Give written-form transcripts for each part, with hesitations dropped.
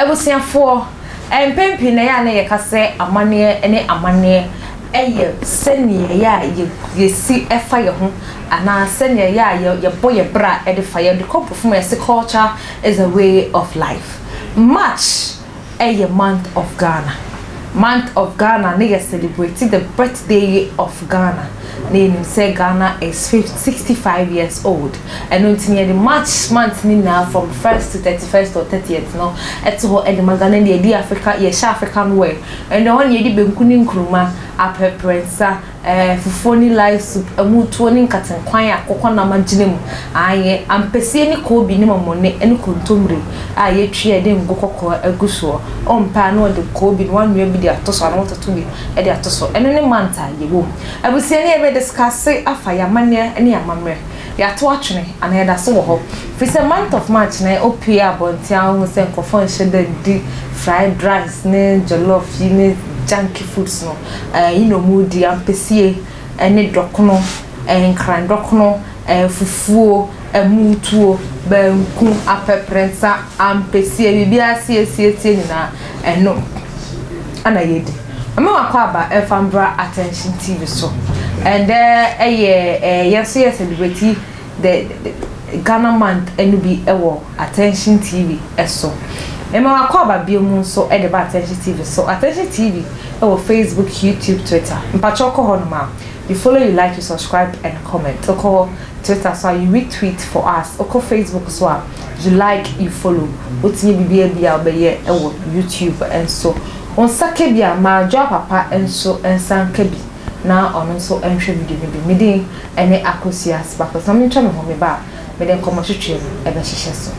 Abusuafoɔ, mpɛn pii na ɛyɛ a na yɛka sɛ amanneɛ ne amanneɛ yɛ sɛdeɛ ɛyɛ a yɛsi fa yɛn ho anaa sɛdeɛ ɛyɛ a yɛbɔ yɛn bra de fa yɛde kɔ borɔfo mu a yɛse culture is a way of life. March yɛ month of Ghana. Month of Ghana ne yɛ celebrate the birthday of Ghana. Na yɛnim sɛ Ghana is 65 years old. Ɛno nti no yɛde March month no nyinaa from 1st to 31st or 30th no ɛto hɔ de ma Ghana ne yɛdi Africa yɛhyɛ African wear. Ɛno hɔ ne yɛdi banku ne nkruma, aprɛprɛnsa, Ɛɛ, fufuo ne lye soup, ɛmutuo ne nkatenkwan a akokɔnam agyina mu, aane, ampesie ne koobi ne mɔmɔne ne kontommire a yɛatwi a yɛde ngo kɔkɔɔ agu soɔ. Wompɛ a na wɔde koobi no woanoa bi de ato so anaa woatoto bi de ato so. Ɛno ne month a yɛwɔ mu. Abusua ne yɛbɛ discuss afa yɛn amanneɛ ne yɛn amammerɛ. Yɛato atwene anaa yɛda so wɔ hɔ? Firi sɛ month of March na wopue abɔnten a wohu sɛ nkurɔfoɔ nhyɛ da ndi fried rice ne jollof yi ne junky foods no, ɛyi na wɔn redi, ampesie ne dɔkono, nkran dɔkono, fufuo, ɛmutuo, banku, apɛprɛnsa, ampesie, biribiara siesiesie nyinaa ɛno ɛna yɛdi. Mma wakɔ aba ɛmfa mbra Attention TV so. Ɛndɛ ɛyɛ ɛɛ yɛn nso yɛ celebrate the, the Ghana month ɛno bi ɛwɔ Attention TV ɛso. Mma wakɔ aba bio mu nso ɛde ba Attention TV so. Attention TV ɛwɔ Facebook, YouTube, Twitter. Mpakyɛw kɔ hɔ nom a, you follow, you like, you subscribe and comment. Wokɔ Twitter so a, you retweet for us. Wokɔ Facebook so a, you like, you follow. Wotumi biribiara bi a wobɛyɛ ɛwɔ YouTube nso. Wo nsa ka bi a, ma Adwoa papa nso nsa nka bi na ɔno nso nhwɛ video no bi. Me din ne Akosua Sparkles. Ma mentwa me ho, meba a, mede nkɔmmɔtwetwe no bɛhyehyɛ so.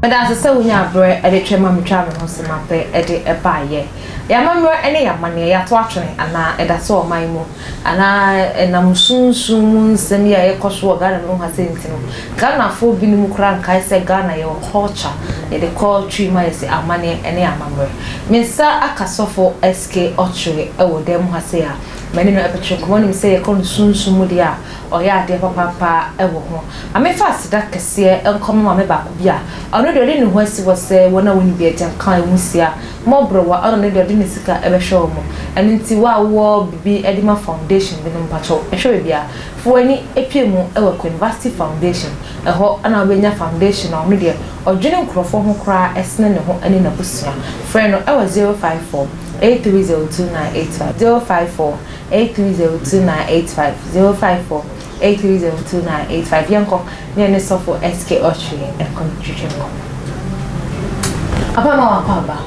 Meda ase sɛ wonyaa berɛ de twɛn ma metwaa me ho sima pɛ de baeɛ. Yɛn amammerɛ ne yɛn amanneɛ, yɛato atwene anaa ɛda so wɔ ɔman mu? Anaa ɛnam sunsum mu nsɛm yi a ɛrekɔ so wɔ Ghana mu ha sei nti no, Ghanafoɔ binom koraa nkae sɛ Ghana yɛwɔ culture, yɛde kɔ Twi mu a yɛse amanneɛ ne amammerɛ. Me nsa aka Sɔfo SK Ɔkyere wɔ dan mu ha sei a, mane no ɛbɛtwe nkɔmmɔ. Wonim sɛ yɛkɔ no sunsum mu deɛ a, ɔyɛ adeɛ papaapa wɔ ho. Ma memfa aseda kɛseɛ nkɔma maame baako bi a ɔno deɛ ɔde ne ho asi hɔ sɛ wɔn a wɔnni bi agyanka nwusia Mmɔborɔwa, ɔno ne deɛ ɔde ne sika bɛhwɛ wɔn. Ɛno nti wo a wowɔ biribi de ma foundation bi no mpakyɛw hwɛ baabi a fa w'ani pue mu wɔ Queenvasty Foundation. Ɛhɔ na wobɛnya foundation a ɔno deɛ ɔdwene nkorɔfoɔ ho koraa sene ne ho ne n'abusua. Frɛ no wɔ 054 830 2985, 054 830 2985, 054 8302985 Yɛnkɔ na yɛne Sɔfo SK Autry nkɔ ntwetwe nkɔmmɔ. Papa ma wakɔ aba.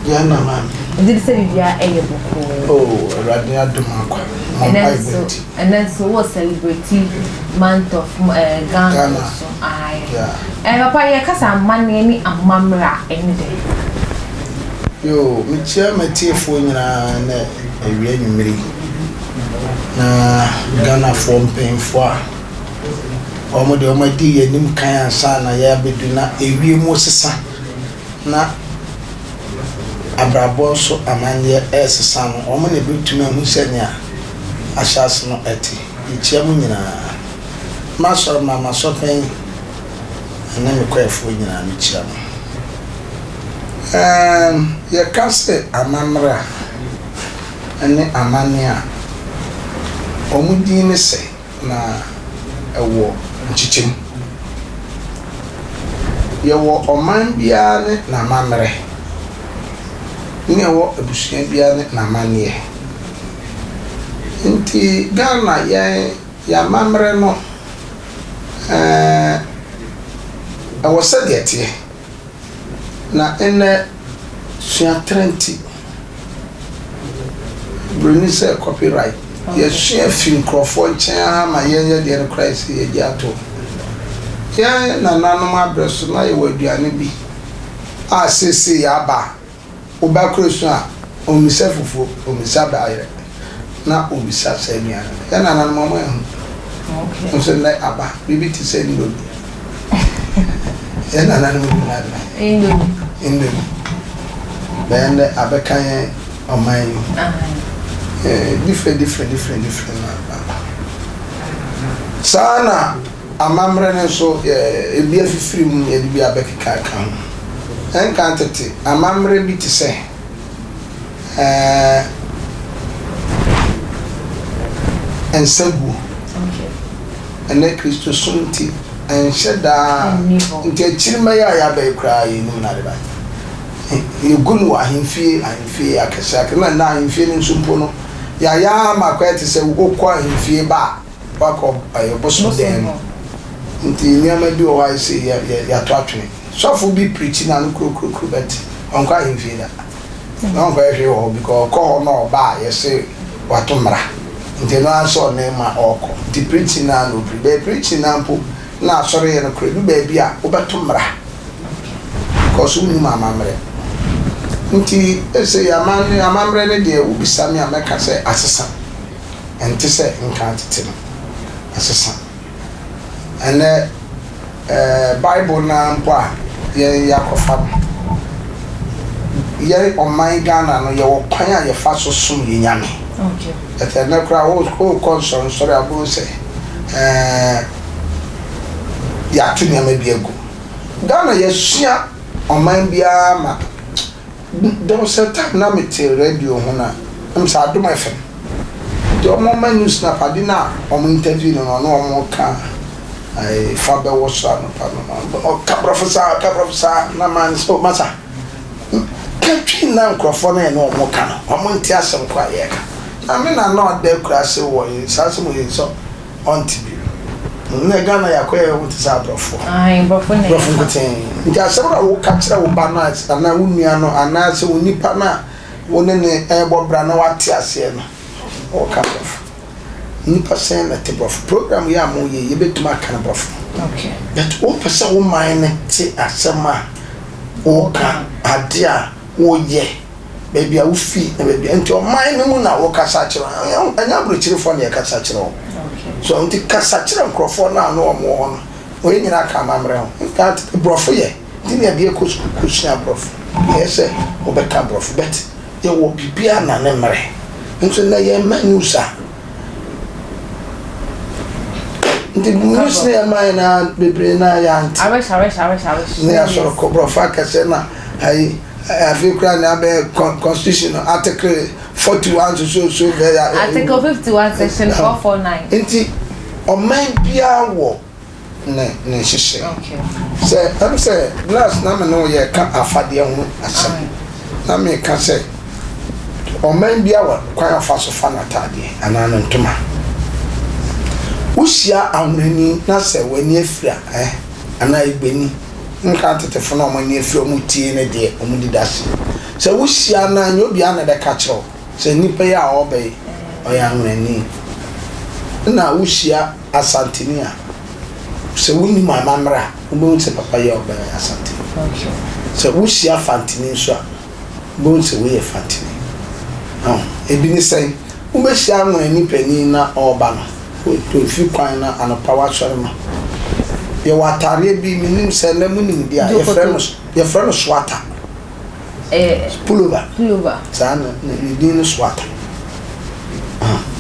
Yɛn na maame. Megye di sɛ biribiara ɛyɛ bɔkɔɔ. Oh, Awurade adom akwa. Mo Ɛnɛ mpaebɔ nso, nti. ɛnɛ nso wɔ celebrate month of eh, Ghana Ghana. so. Aye. Yeah. Eh, papa yɛkasa amanneɛ ne amammerɛ a ɛne dɛn? Yoo, mekyia m'atiefoɔ nyinaa nɛ awia anwummere yi, na Ghanafoɔ mpanyinfoɔ a wɔn deɛ wɔn adi yɛn anim kan ansa na yɛabɛdu na ewiem resesa na abrabɔ nso amanneɛ ɛresesa no, wɔn na ɛbɛtumi ahu sɛnea ahyɛase no ɛte. Mekyia mo nyinaa. M'asɔre ma m'asɔpɛn ne me kwaefoɔ nyinaa mekyia mo. Ɛɛm, yɛka sɛ amammerɛ a, ne amanne a, wɔn din ne sɛ, na ɛwɔ nkyekyɛmu. Yɛwɔ ɔman biara ne n'amammerɛ, ne ɛwɔ abusua biara ne n'amanneɛ. Nti Ghana yɛn yɛn amammerɛ no, ɛɛ, ɛwɔ sɛdeɛ ɛteɛ. Na ndɛ suatrɛ ntsi, Buroni sɛ copyright, yɛsua fi nkorɔfoɔ nkyɛn ara ma yɛn yɛ deɛ no koraa yɛsɛ yɛgye ato. Yɛn nananom abrɛ so na yɛwɔ aduane bi a seesei yɛaba a, Wo ba koro su a, ɔmmisa fufuo, ɔmmisa bayerɛ, na ɔbisa saa aduane no. Yɛn nananom wɔn anhu. Nso nnɛ aba, biribi te sɛ indomie. Yɛn nananom nim ade. Indomie. Indomie. Bɛyɛ nnɛ abɛka yɛn ɔman yi ho. Different different different different na aba. Saa na amammerɛ no nso ebi afifiri mu yɛde bi abɛkeka aka ho. Ɛnka tete amammerɛ bi te sɛ ɛɛ nsaguo. Ɛnɛ Kristosom nti ɛnhyɛ daa nti akyiri mma yi a yɛaba yi koraa yɛnnim no ade ba. Yɛgu no wɔ ahemfie ahemfie akɛse akɛse na nnɛ ahemfie no nso mpo no yɛayɛ ama akɔyɛ te sɛ wokɔ ahemfie ba a wakɔ ɛyɛ bosom dan mu nti nneɛma bi wɔ hɔ a ɛsɛ yɛ yɛ yɛato atwene. Sɔfo bi pirikyi na no kurokurokuro bɛte ɔnkɔ ahemfie da na ɔnkɔyɛ hwee wɔ hɔ because ɔkɔ hɔ na ɔba a yɛse wato mmara nti ɛno ara nso ɔne ma ɔkɔ nti pirikyi na na ɔpiri bɛyɛ pirikyi na mpo na asɔre yɛ no korɛ du baabi a wobɛto mmara because wonnim amammerɛ nti ɛsɛ yɛ amammerɛ no deɛ wobisa me a mɛka sɛ asesa ɛnte sɛ nka tete no asesa ɛnɛ Bible no ara mpo a yɛn yɛakɔfa no yɛn ɔman Ghana no yɛwɔ kwan a yɛfa so som yɛn Nyame ɛtɛ ɛnɛ koraa wokɔ nsɔrensɔre a wobɛhu sɛ yɛato nneɛma bi agu Ghana yɛasua ɔman biara ma there was a time na mete radio ho na sɛ Adom FM nti ɔmo ma news na pade na ɔmo interview no no ɔno ɔmo ka fa bɛwɔ so anɔpa no ɔka borɔfo saa ɔka borɔfo saa na maa no sɛ o masa ka twi na nkurɔfoɔ no yɛ ne ɔmo ka no ɔmo nte asɛm ko a yɛka na me na na ɔda akura ase wɔ yi saa asɛm wɔ yi sɛ ɔnte bi na Ghana yɛakɔyɛ ho te sɛ aborɔfoɔ borɔfo nkotee nti asɛm na woka kyerɛ wo ba no anaa wo nua no anaasɛ wo nipa no a wo ne ne ɛrebɔ bra na wate aseɛ no wɔka borɔfo nipa sɛn na te borɔfo program yi a moyɛ yɛbɛtumi aka no borɔfo but wopɛ sɛ wo man no te asɛm a woka ade a woyɛ baabi a wofi na baabi a nti ɔman no mu na wokasa kyerɛ ɛnyɛ aburokyerefoɔ na yɛkasa kyerɛ wɔn so nti kasa kyerɛ nkurɔfoɔ no a na wɔn wɔ hɔ no wɔn nyinaa ka amammerɛ ho nka borɔfo yɛ nti na yɛde kɔ sukuu kɔsua borɔfo ɛyɛ sɛ wɔbɛka borɔfo but yɛwɔ biribiara na ne mmerɛ nso na yɛma news a nti news na yɛma yɛ na bebree na yɛante ne yɛasɔrɔ kɔ borɔfo akɛseɛ na ayi afei koraa na abɛyɛ constitution no article 41 so so bɛyɛ article 51 section 449 nti ɔman biara wɔ ne ne nhyehyɛ sɛ sɛ last na me ne wo yɛka afadeɛ ho asɛm na meka sɛ ɔman biara wɔ kwan a ɔfa so fa n'ataadeɛ anaa ne ntoma. Wohyia ahonani na sɛ w'ani afiri a anaa egbeni nka tetefo na ɔmo ani afiri ɔmo tie ne deɛ ɔmo di dase sɛ wohyia na nyɛ obiara na ɛbɛka kyerɛ wo sɛ nipa yi a ɔreba yi ɔyɛ ahonani na wohyia asanteni a sɛ wonim amammerɛ a wobɛhu sɛ papa yi a ɔbɛn yɛ asanteni sɛ wohyia fantini nso a wobɛhu sɛ woyɛ fantini ebi ne sɛn wobɛhyia ahonani panin na ɔreba no ofi kwan na anɔpa wasɔre no yɛwɔ ataareɛ bi menim sɛ na munim deɛ a yɛfrɛ no sweater pullover saa na ne din no sweater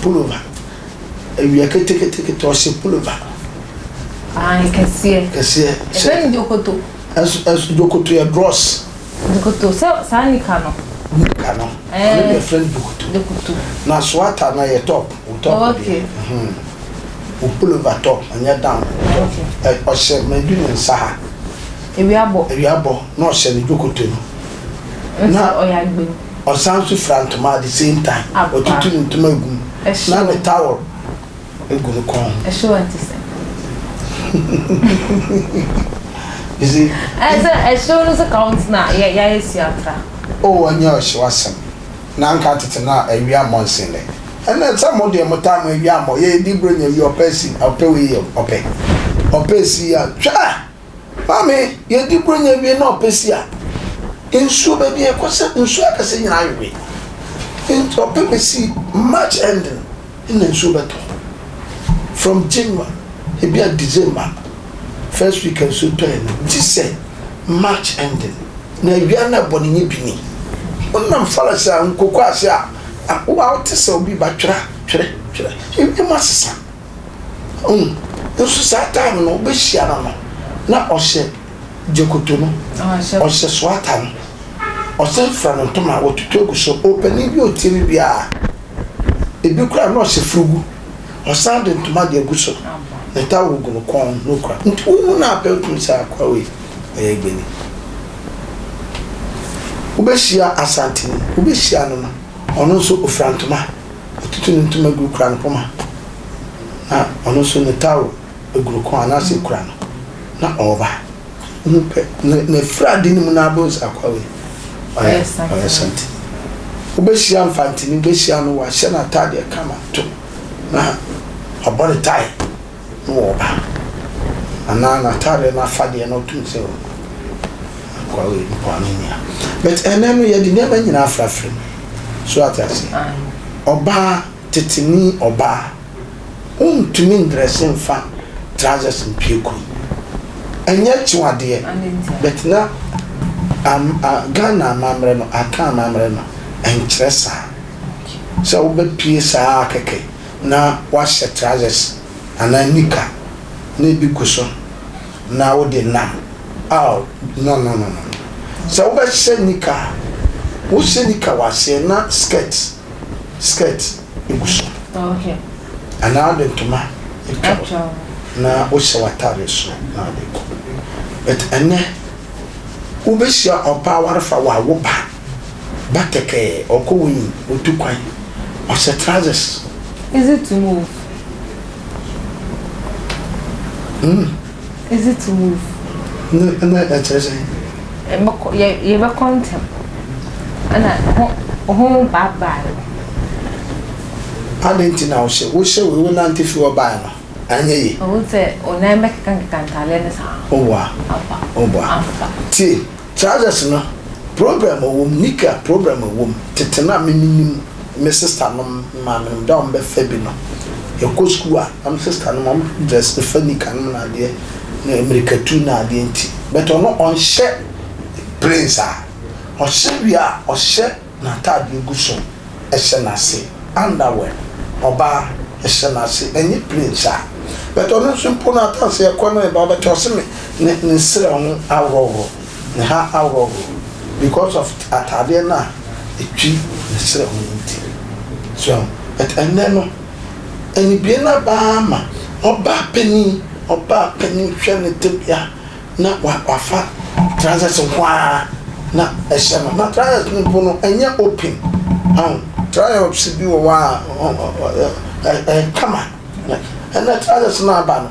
pullover awia ketekete ɔhyɛ pullover kɛseɛ kɛseɛ ɛfɛ no dwokoto ɛso dwokoto yɛ dross dwokoto sɛ saa nika no nika no ɔno deɛ yɛfrɛ no dwokoto dwokoto na sweater no yɛ top wo top deɛ wo pullover top ɔnyɛ down top ɔhyɛ madu ne nsa ha ewia bɔ ewia bɔ na ɔhyɛ ne dwokoto no na ɔyɛ agbem ɔsan so fira ntoma at the same time ɔtutu ne ntoma egu mu na ne towel egu ne kɔn ho ɛhyɛ wɔn ti sɛ you see ɛsɛ ɛhyɛw no sɛ count na yɛ yɛayɛ si atra o ɔnyɛ ɔhyɛw asɛm na nka tete na awia mmɔ nsen dɛ ɛnna sɛ mo deɛ mo taa mo awia mmɔ yɛ di buro nya wi ɔpɛ si ɔpɛ wei yɛ ɔpɛ ɔpɛ si a hwɛ maame yɛdi buro nya wie na ɔpɛ si a nsuo baabi ɛkɔ sɛ nsuo akɛse nyinaa awewe nti ɔpɛ bɛsi March ending ɛna nsuo bɛtɔ from January ebi a December first week nsuo tɔ yɛ no gye sɛ March ending na awia na ɛbɔ ne nye bi ni wonam forest a nkoko ase a. Wo a wote sɛ obi ba twerɛ twerɛ twerɛ ewiem asesa. Wohu? Nso saa time no wobɛhyia no no na ɔhyɛ gyekoto no, ɔhyɛ soata no, ɔsan fira no ntoma watutu agu so. Ɔpanin bi a ɔtie me biara, ebi koraa na ɔhyɛ furugu, ɔsan de ntoma de agu so, ne towel gu ne kɔn na okura. Nti wohu no a pɛ wotumi sɛ akoa wei ɔyɛ Egbeni. Wobɛhyia Asanteni, wobɛhyia no no, ɔno nso ofira ntoma, ɔtutu ne ntoma gu kura ne poma, na ɔno nso ne towel gu ne kɔn anaasɛ ekura no, na ɔreba. Wohu pɛ, ne n'afirade no mu no ara wobɛhu sɛ akoa wei ɔyɛ ɔyɛ Asanteni. Wobɛhyia Mfanteni, wobɛhyia no, wahyɛ n'ataadeɛ kama to, na wabɔ ne tae. na ɔba anaa n'ataadeɛ no afadeɛ no ɔtum sɛ akoa wei mpoano ni a but ɛnɛ no yɛde nneɛma nyinaa afrafra mu so ate ase ɔbaa teteni ɔbaa wontumi ndrɛse mfa trousers mpie kurom ɛnyɛ kyewadeɛ but na am, a, Ghana amammerɛ no aka amammerɛ no ɛnkyerɛ saa sɛ wobɛpie saa kɛkɛ na woahyɛ trousers anaa nika na ebi gu so na wode nam aw no no no no sɛ wobɛhyɛ nika a wohyɛ nika wɔ aseɛ na skirt skirt egu so anaa wode ntoma atwa wo na wohyɛ w'atadeɛ soro na wode kɔ but ɛnɛ wobɛhyia ɔbaa warefa wawo ba Ba kɛkɛ ɔkɔ wei otu kwan ɔhyɛ trousers. Easy to move. Mm. Easy to move. Ne ne ɛkyerɛ sɛn? Ɛbɛkɔ yɛ yɛbɛkɔ ntɛm ɛna ho ho baabaa no. Adɛn nti na wohyɛ wohyɛ wei wonante fi hɔ bae no anyɛ yie. Ohu sɛ onan bɛkeka nkeka ntaadeɛ no saa. Oboa. Ampa. Oboa. Ampa. Tie. Trousers no problem wɔ mu, nika problem wɔ mu, tete no a me menim me sister nom me maame nom da a wɔn bɛ fa bi no, yɛ kɔ school a na me sister nom wɔn dress fa nika nom na adeɛ na mirikatu na adeɛ nti but ɔno ɔnhyɛ plain saa, ɔhyɛ wie a ɔhyɛ N'ataadeɛ gu so hyɛ n'ase, underwear, ɔbaa hyɛ n'ase, ɛnyɛ plain saa. But ɔno nso mpo no at times yɛkɔ no yɛba ɔbɛkyɛ ɔse me ne ne serɛ ho aworɔworɔ, ne ha aworɔworɔ because of ataadeɛ no a ɛtwi ne serɛ ho no nti. So ahu? But ɛnnɛ no anibue no aba ara ma ɔbaa panin, ɔbaa panin hwɛ ne tebea. na wafa trousers nko ara na ɛhyɛ no na trousers no mpo no ɛnyɛ open ahu trousers bi wɔ hɔ a ɛyɛ kama ɛnna trousers no aba no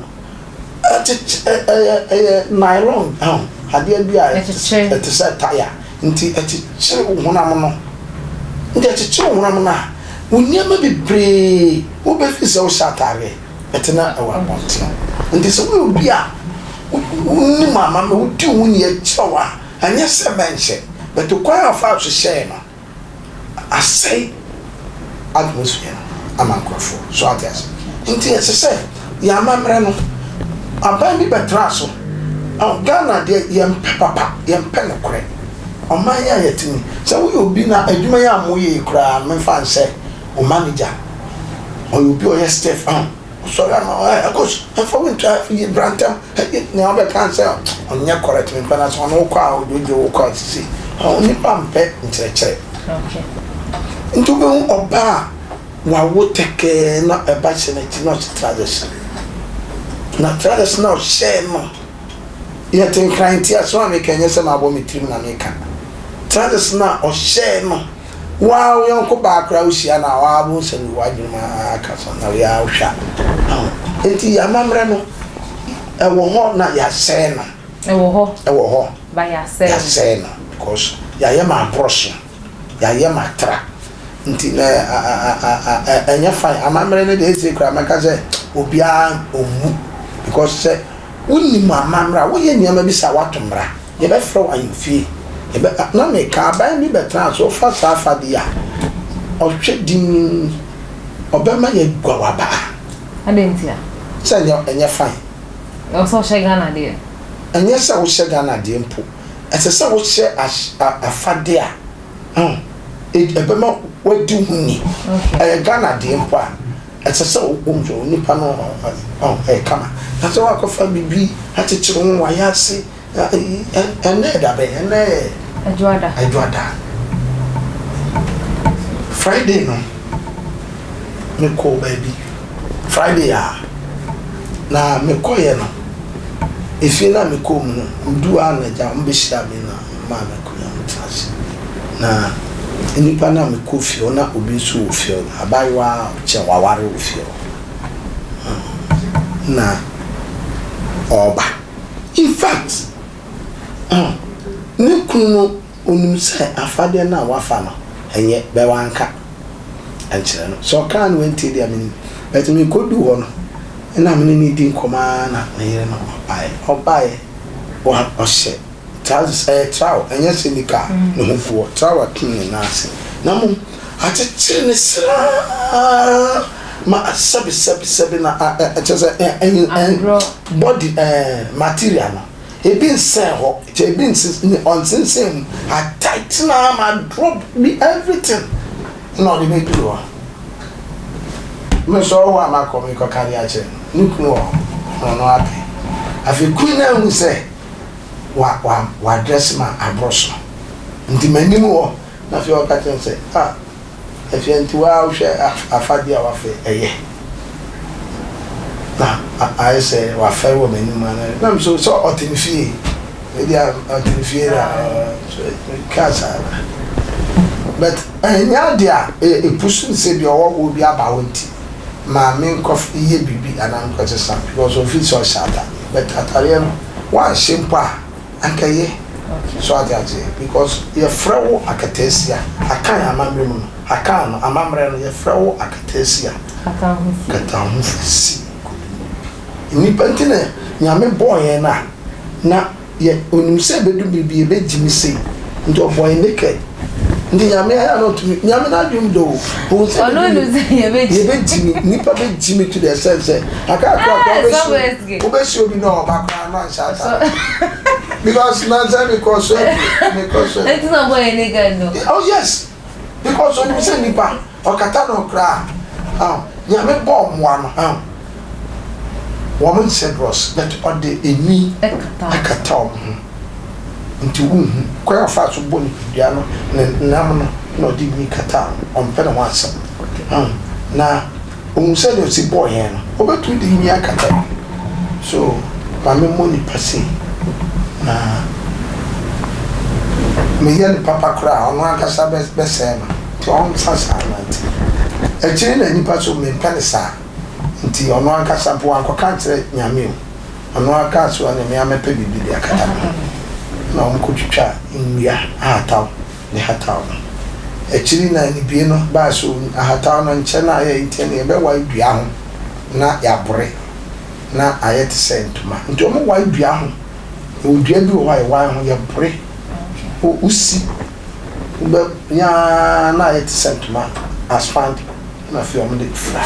ɛkyekyɛ ɛyɛ ɛyɛ nylon ahu adeɛ bi a ɛte sɛ taya nti ɛkyekyere wo honam no nti ɛkyekyere wo honam no a wo nneɛma bebree wobɛfi sɛ wohyɛ ataareɛ. Ɛtena wɔ abɔnten. Nti sɛ woyɛ obi a wonim amammerɛ, wodi wo ho ni, ɛkyerɛ wo a, ɛnyɛ sɛ mɛnhyɛ, but kwan a ɔfaa so hyɛe no asɛe atmosphere no ama nkurɔfoɔ. So ate ase? Nti ɛsɛ sɛ yɛn amammerɛ no, aban bi bɛtra so. Ghana deɛ yɛmpɛ papa, yɛmpɛ nokorɛ. Ɔman yi a yɛte mu yi, sɛ woyɛ obi na adwuma yi a moyɛ yi koraa no, memfa nsɛ Wo manager ɔyɛ obi a ɔyɛ stiff ahn ɔsɔre ama wo ɛɛ ɛkɔ so ɛnfa wo ntra yi bra ntɛm ɛyɛ nea ɔbɛka sɛ ɔnyɛ correct mepɛ na sɛ ɔno wokɔ a ɔdwodwo wokɔ a sisi onipa mpɛ nkyerɛkyerɛ nti wobɛhu ɔbaa a wawo tɛkɛɛ na ɛba hyɛ n'akyi na ɔhyɛ trousers na trousers na ɔhyɛɛ no yɛte nkran nti asɛm a meka nyɛ sɛ mabɔ me tirim na meka trousers na ɔhyɛɛ no Wo ara wo yɔnko baa koraa wohyia no a, wo ara wobɛhu sɛ w'adwene mu aka sɛ na wei ara wohwɛ a. Aho. Nti yɛn amammerɛ no, ɛwɔ hɔ na yɛasɛe no. Ɛwɔ hɔ. Ɛwɔ hɔ. But yɛasɛe no. Yɛasɛe no because yɛayɛ ma aborɔ so, yɛayɛ ma atra. Nti na ɛnyɛ fine. Amammerɛ no deɛ ɛsei koraa mɛka sɛ obiara ɔmmu because sɛ wonim amammerɛ a, woyɛ nneɛma bi saa a woato mmara. Yɛbɛfrɛ wo ahemfie. Yɛbɛ, na meka, aban bi bɛtenaa so, wofa saa afade yi a, ɔhwɛ dinn, ɔbɛma yɛagua w'abaa. Adɛn ntia? Sɛ ɛnyɛ, ɛnyɛ fine. Ɛwɔ sɛ wohyɛ Ghana deɛ. Ɛnyɛ sɛ wohyɛ Ghana deɛ mpo. Ɛsɛ sɛ wohyɛ ahy, a, afade a, ɔho, ɛbɛma. wadi ho ni. Ɛyɛ Ghana deɛ mpo a, ɛsɛ sɛ wohu sɛ onipa no ɛyɛ kama. Na sɛ woakɔfa biribi akyekyere wo ho, wayɛ ase, ɛnnɛ yɛ da bɛn? Ɛnnɛ yɛ Adwoada. Adwoada. Friday no, mekɔɔ baabi. Friday a, na mekɔeɛ no, efie no a mekɔɔ mu no, meduu hɔ a na agya wɔbɛhyia me na wɔmaa me akonnwa metena ase. Na nnipa no a mekɔɔ fie hɔ na obi nso wɔ fie hɔ, abaayewa a ɔkyɛn waware wɔ fie hɔ na ɔreba. In fact, ne kunu no onim sɛ afadeɛ no a wafa no ɛnyɛ bɛ wanka ankyerɛ no. Sɛ ɔkaa no wantie deɛ menim. But mekɔduu hɔ no na me ne no redi nkɔmmɔ ara na ne yere no ɔbaeɛ. Ɔbaeɛ wa ɔhyɛ trousers, ɛyɛ trao ɛnyɛ sɛ nika a ne ho gu hɔ, trao atum ne nan ase na mmom akyekyere ne sraa ma sɛbe sɛbe sɛbe na kyerɛ sɛ ɛ ɛ ɛ body ɛɛ material no. Ebi nsɛn hɔ, kyɛ ebi nse ɔnsensɛn mu, atighten ara ma drop bi everything na ɔde bɛduru hɔ. Me nso ɔwɔ a makɔ mekɔka de akyerɛ no, ne kunu wɔ hɔ na ɔno apɛ. Afei kunu no ahu sɛ wa wa wadrɛse ma aboro so nti m'anim hɔ na afei ɔka kyerɛ no sɛ ah Afei nti wo ara wohwɛ afadeɛ a wafɛ ɛyɛ na ayɛ sɛ wafɛre wɔ m'anim ana na nso sɛ ɔte ne fie ebi a ɔte ne fie na kaa saa na but ɛnyɛ adeɛ a ɛpusu ne sɛ bi ɔwɔ wɔ bi aba hɔ nti ma menkɔ yɛ biribi anaa menkɔ sesa because ofi sɛ ɔhyɛ atadeɛ but atadeɛ no wanhyɛ mpo a Anka ɛyɛ. So ate aseɛ? Because yɛfrɛ wo akataasia. Akan amammerɛ mu no, Akan no, amammerɛ no, yɛfrɛ wo akataasia. Kataahofasi. Nnipa nti na Nyame bɔɔ yɛn no a, na yɛ, Onim sɛ ɛbɛdu bere bi yɛbɛgyimi sei. Nti Ɔbɔɔ yɛn naked. Nti Nyame ayɛ a na ɔtumi, Nyame n'adwene mu dɔ o. Ohun sɛ Ɔno nim sɛ yɛbɛgyimi. Yɛbɛgyimi, nnipa bɛgyimi to the extent sɛ, akakra koraa wobɛsi, wobɛsi obi na ɔba koraa na ɔnhyɛ atade. Because nansa mekɔ so mekɔ so. Nti na ɔbɔ yɛn naked no. Oh yes, because onim sɛ nipa ɔkata no koraa. Oh, Nyame bɔɔ mmoa no. Oh, wɔn nhyɛ dross but ɔde enwi ɛkata wɔn ho. Nti wonhu kwan a ɔfaa so bɔ nipadua no ne nam no na ɔde nwi kataa ho. Ɔmpɛ ne ho asɛm. Oh, na Ohun sɛnea osi bɔɔ yɛn no, obetumi de nwi akata yɛn. So ma memmɔ nipa sei, na meyɛ no papa koraa a, ɔno ankasa bɛsɛe no. Nti ɔmfa saa nnante. Akyiri na nipa so mempɛ no saa. Nti ɔno ankasa mpo wankɔka ankyerɛ Nyame o. Ɔno ara kaa sɛ ɔne me ara mɛpɛ biribi de akata me ho. Ɛna wɔkɔtwitwaa nnua ahataw. ne hataw no. Akyiri na anibue no baa so ahataw no nkyɛ na ayɛ nti ɛnna yɛbɛwae dua ho na yɛabore na ayɛ te sɛ ntoma. Nti wɔwae dua ho. Yɛwɔ dua bi wɔ hɔ a yɛwae ho, yɛbore, wosi, wobɛ nyaa na ayɛ te sɛ ntoma asfand na afei wɔde fira.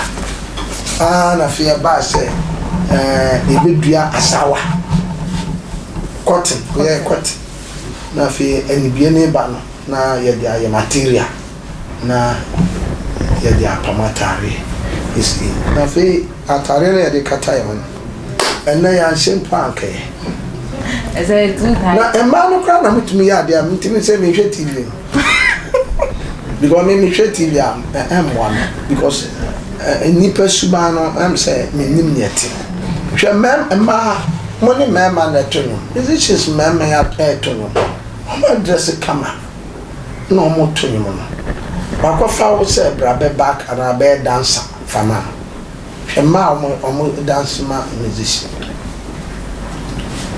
Aa na afei ɛbaa sɛ ɛɛ yɛbɛdua asawa, cotton, yɛ cotton. Na afei anibue no reba no, na yɛde ayɛ material na yɛde apam ataareɛ esi. Na afei ataareɛ no a yɛde kata yɛn ho no, ɛnnɛ yɛanhyɛ mpo a anka ɛyɛ. Na mmaa no koraa na motumi yɛ adeɛ a metumi sɛ mehwɛ TV no. Because me mehwɛ TV a ɛmmoa me because nnipa suban no ɛm sɛ mennim nea ɛte. Hwɛ mmaa mo ne mmarima na ɛto nnwom. Musicians mmarima yi ɛreto nnwom. Wɔn adrɛse kama na wɔn to nnwom no. Wakɔfa wo sɛ bra bɛ back anaa bɛyɛ dancer fa ma no. Hwɛ mmaa a wɔn wɔn dance ma musician.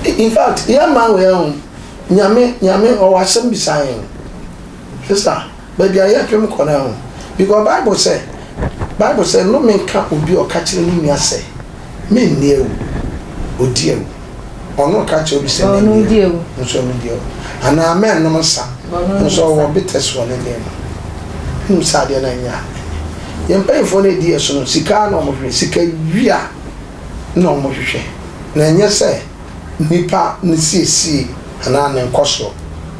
In fact yɛn mmaa wei ahom Nyame Nyame ɔwɔ asɛm bisa yɛn. Sister, baabi a yɛrepem kɔ no ahu. Because Bible sɛ, Bible sɛ, nnome nka obi a ɔka kyerɛ ne nua sɛ, Menni awu. Odi awu. Ɔno reka kyerɛ obi sɛ, Menni awu. Nso ɔno di awu. Anaa mɛnnom nsa. Nso ɔwɔ bitters wɔ ne dan mu. Wonim sɛ adeɛ no ɛnyɛ a, ɛnyɛ. Yɛn mpanyinfoɔ no a ɛdi yɛn so no, sika ara na wɔhwehwɛ. Sika wia na wɔhwehwɛ. Na ɛnyɛ sɛ. nipa ne siesie anaa ne nkɔsoɔ.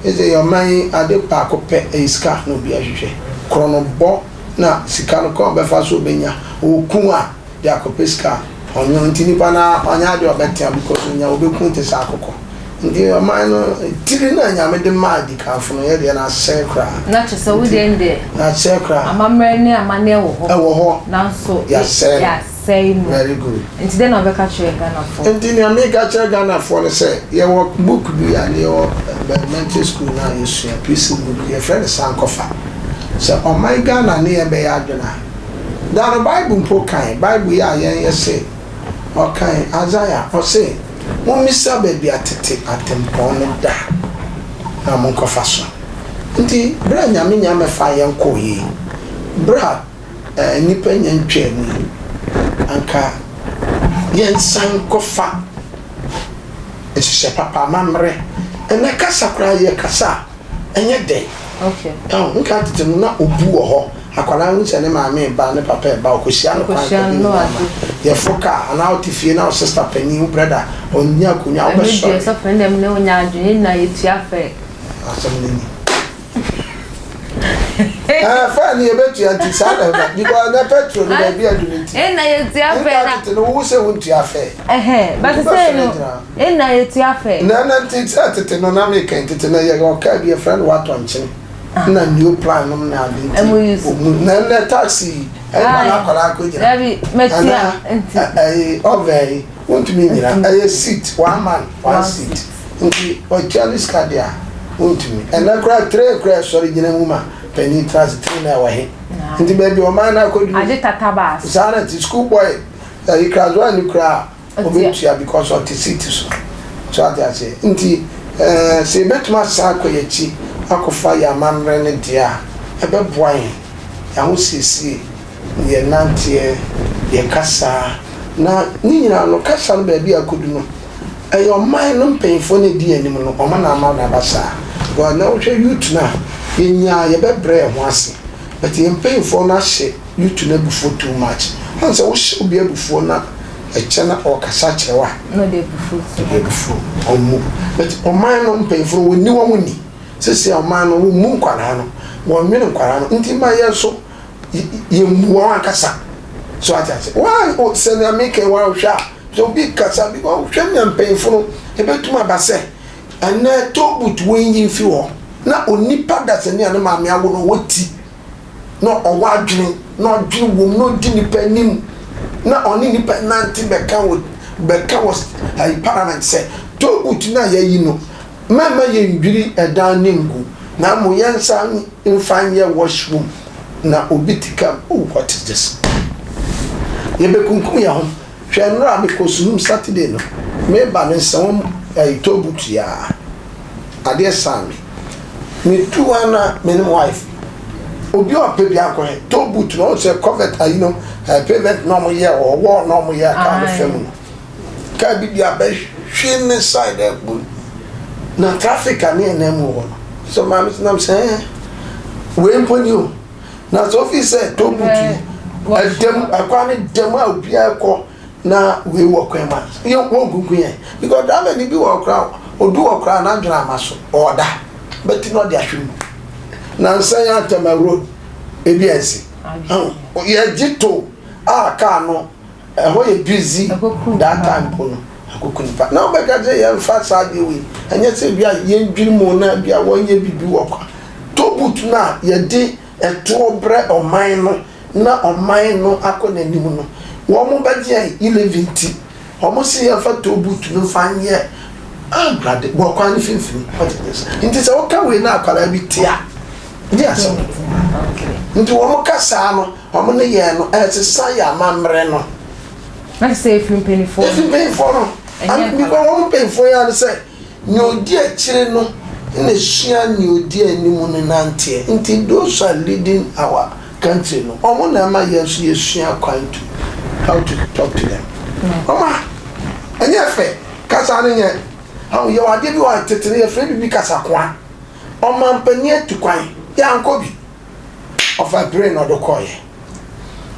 Ɛsɛ yɛ ɔman yi ade baako pɛ ɛyɛ sika na obiara hwehwɛ. Korɔnobɔ na sika no kwan a ɔbɛfa so ɔbɛnya. Ɔku a de akɔpɛ sika a ɔnwo nti nipa no ara ɔnyɛ adeɛ a ɔbɛtea because onya ɔbɛku te sɛ akokɔ. Nti ɔman no tiri no a Nyame de maa adikanfo no yɛ deɛ no asɛe koraa. Na kyerɛ sɛ wo deɛ ndeɛ. Asɛe koraa. Amammerɛ ne amanneɛ wɔ hɔ. Ɛwɔ hɔ. Nanso yɛasɛe no. Yɛasɛe no. Very good. Nti dɛn na wobɛka kyerɛ Ghanafoɔ? Nti nea meka kyerɛ Ghanafoɔ ne sɛ yɛwɔ book bi a ne yɛwɔ elementary school no a yɛsua PC book yɛfrɛ no Sankɔfa. Sɛ ɔman Ghana ne yɛn bɛyɛ adwene a. Da no Bible mpo kae, Bible yi a yɛn yɛse ɔkae Isaiah ɔse mommisa baabi a tete atempɔn no da na monkɔfa so. Nti berɛ a Nyame nya mmɛfaa yɛn kɔeɛ yi, berɛ a nnipa nnya ntwaa mu yi, anka yɛnsan nkɔfa nhyehyɛ papa, amammerɛ. Ɛnnɛ kasa koraa yɛkasa a, ɛnyɛ dɛ. Ɛho nka tete no na obu wɔ hɔ. Akwadaa hu sɛ ne maame reba, ne papa reba, ɔkɔhyia no kwan kɔdi ne nneɛma. Yɛforo kaa anaa wote fie na wo sista panin, wo brɛda, ɔnnya akonnwa a, wobɛsɔre. Ɛno deɛ sɔfo ɛnna me ne wo nyɛ adwene, yɛn nyinaa yɛtua fɛ. Asɛm no ni. Ɛɛ fɛ no yɛbɛtua nti saa na ɛba because ɛnɛ petrol no baabi adu no nti. Ɛnna yɛtua fɛ na. Nka tete no wo sɛ wontua fɛ. Ɛhɛn but sɛ no ɛnna yɛtua fɛ. Na na nti sɛ tete no na meka tete no yɛ ɔkaa bi yɛfrɛ no watɔ nkyene na new plan nom na ade nti ɔmu na ɛnɛ taxi ɛna na akwadaa akɔ gyina. Dabi mɛtua nti. Ɛyi ɔvɛn yi wontumi nyina ɛyɛ seat one man one seat. Nti watua ne sika deɛ a, wontumi. Ɛnnɛ koraa train koraa ɛsɔre gyina mu ma panin tena ase, train no ɛwɔ he? Nti baabi a ɔman no akɔduru. Agye tata bus. Saa na ɛte, school boy ɛyi class one ni koraa ɔbɛtua because ɔte seat so. So ate aseɛ? Nti ɛɛ sɛ yɛbɛtumi asan akɔ yɛn akyi akɔfa yɛn amammerɛ no deɛ a, ɛbɛboa yɛn, yɛn ahosiesie, yɛn nanteɛ, yɛn kasa, na ne nyinaa no kasa no baabi a akɔdu no, Ɛyɛ ɔman no mpanyinfoɔ no ɛdi anim no wɔn na ama no aba saa because na wohwɛ youth no a yɛnyaa yɛbɛbrɛ yɛn ho ase but yɛn mpanyinfoɔ no ahyɛ youth no abufuo too much wohu sɛ wohyɛ obi abufuo na ɛkyɛ na ɔkasa kyerɛ wo a na ɔde abufuo to ɔde abufuo ɔmmu but ɔman no mpanyinfoɔ no wɔnni wɔn ni sɛsɛ ɔman no wɔmmu nkwadaa no wɔnwene nkwadaa no nti ma yɛn nso yɛmmu wɔn ankasa so ate ase wɔn sɛnea meka wɔn ahwɛ a Sɛ obi kasa bi ɔhwɛ nea mpanyimfo no ebetumi aba sɛ ɛnnɛ toll booth wonyi mfi hɔ na onipa dasani a ne maame awo no ɔwɔ ti na ɔwɔ adwene na ɔdwene wom na odi nipa anim na ɔne nipa nante bɛka wɔ bɛka wɔ ayi parliament sɛ toll booth no a yɛayi no mɛmma yɛndwiri ɛdan no ngu na mmom yɛnsan mfa nyɛ wash room na obi te kam oh what is this yɛbɛkunkum yɛn ho Hwɛ nnora a mekɔ suhum Saturday no meba no nsɛwɔm ɛyi toll booth yi aa adeɛ saa me me du hɔ a na me ne me wife obi a ɔpɛ bi akɔhwɛ toll booth no ɔn sɛ covert ayi no ɛɛ pavement na ɔmo yɛ wɔ hɔ wall na ɔmo yɛ kaa no fam no kaa bi di abɛ hwe ne side ɛbu na traffic a ne yɛ nan mu wɔ hɔ no sɛ maame sɛ nam sɛ ɛɛ wei mpo ni o. Na sɛ ofi sɛ toll booth yi ɛdɛm ɛkwan no dɛm a obiara kɔ na wei wɔ kwan mu a yɛ wɔn nkunkun yɛn because driver ni bi wɔ koraa odu wɔ koraa n'adwene ama so ɔɔda bɛti na ɔde ahwɛ mu nansa yɛn atɛmɛ road ebi ɛnsi yɛgye toll a kaa no ɛhɔ yɛ busy that time mpo no akoko nipa na wobɛka sɛ yɛmfa saa adeɛ wei ɛnyɛ sɛ bi a yɛndwiri mu na bi a wɔnyɛ biribi wɔ kwa toll booth no a yɛde ɛtoɔ brɛ ɔman no na ɔman no akɔ n'anim no wɔn bɛgye yɛn e-levy nti wɔn se yɛmfa toll booth no mfa nyɛ awurade wɔ kwan no mfimfini what is this nti sɛ woka wei na akwadaa bi te a di asɛm nti wɔn kasaa no Wɔn nneyɛɛ no ɛresesa yɛn amammerɛ no. Na kyerɛ sɛ ɛfiri mpanimfoɔ no. Ɛfiri mpanimfoɔ no. Ɛnyɛ nkwadaa. Because wɔn mpanimfoɔ yi ara ne sɛ nea ɔdi akyire no na ɛsua nea ɔdi anim no nanteɛ. Nti those who are leading our country no, wɔn na ɛma yɛn nso yɛsua kwan to how to talk to them. Wɔn a ɛnyɛ fɛ kasa no nyɛ. Yɛwɔ adeɛ bi wɔ hɔ a tete no yɛfrɛ biribi kasakoa. Ɔmampanin atu kwan, yɛankɔ bi. Ɔfa plane na ɔde kɔeɛ.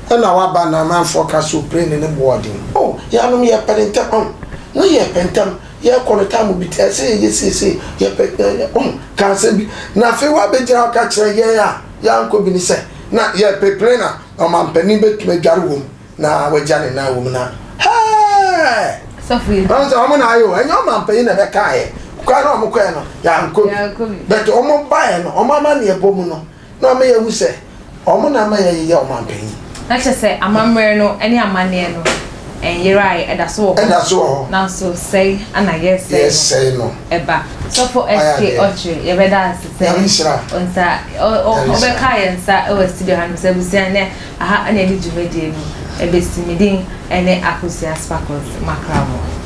Ɛna waba na amanfoɔ ka sɛ plane no bo ɔden. Oh, yɛanom yɛpɛ no ntɛm. Oh, na yɛpɛ ntɛm. Yɛkɔ no time bi ɛsɛ yɛyɛ seesei. Yɛpɛ, oh, ka asɛm bi. Na afei woabɛgyina hɔ ka kyerɛ yɛn a yɛankɔ bi ne sɛ na yɛpɛ plane a ɔmampanin bɛtumi adware wɔ mu na wagya ne nan wɔ mu na hɛɛ ɔn sɛ ɔmo na ayɛ o ɛnyɛ ɔmampanin na ɛbɛkaeɛ kwan na ɔmo kɔɛ no yɛankɔ bi but ɔmo baeɛ no ɔmo amanneɛ bɔ mu no na ɔma yɛhu sɛ ɔmo na ama yɛyeyɛ ɔmanpanyin. Na kyerɛ sɛ amammerɛ no ne amanneɛ no nyerae, ɛda so wɔ hɔ. Ɛda so wɔ hɔ. Nanso sɛe ana yɛresɛe no ɛba. Sɔfo SK Ɔkyere, yɛbɛda ase sɛ nsa ɔbɛka yɛn nsa wɔ studio hanom sɛ abusua nnɛ aha na yɛde dwumadie no ɛbɛsi. Me din ne Akosua Sparkles Makramo.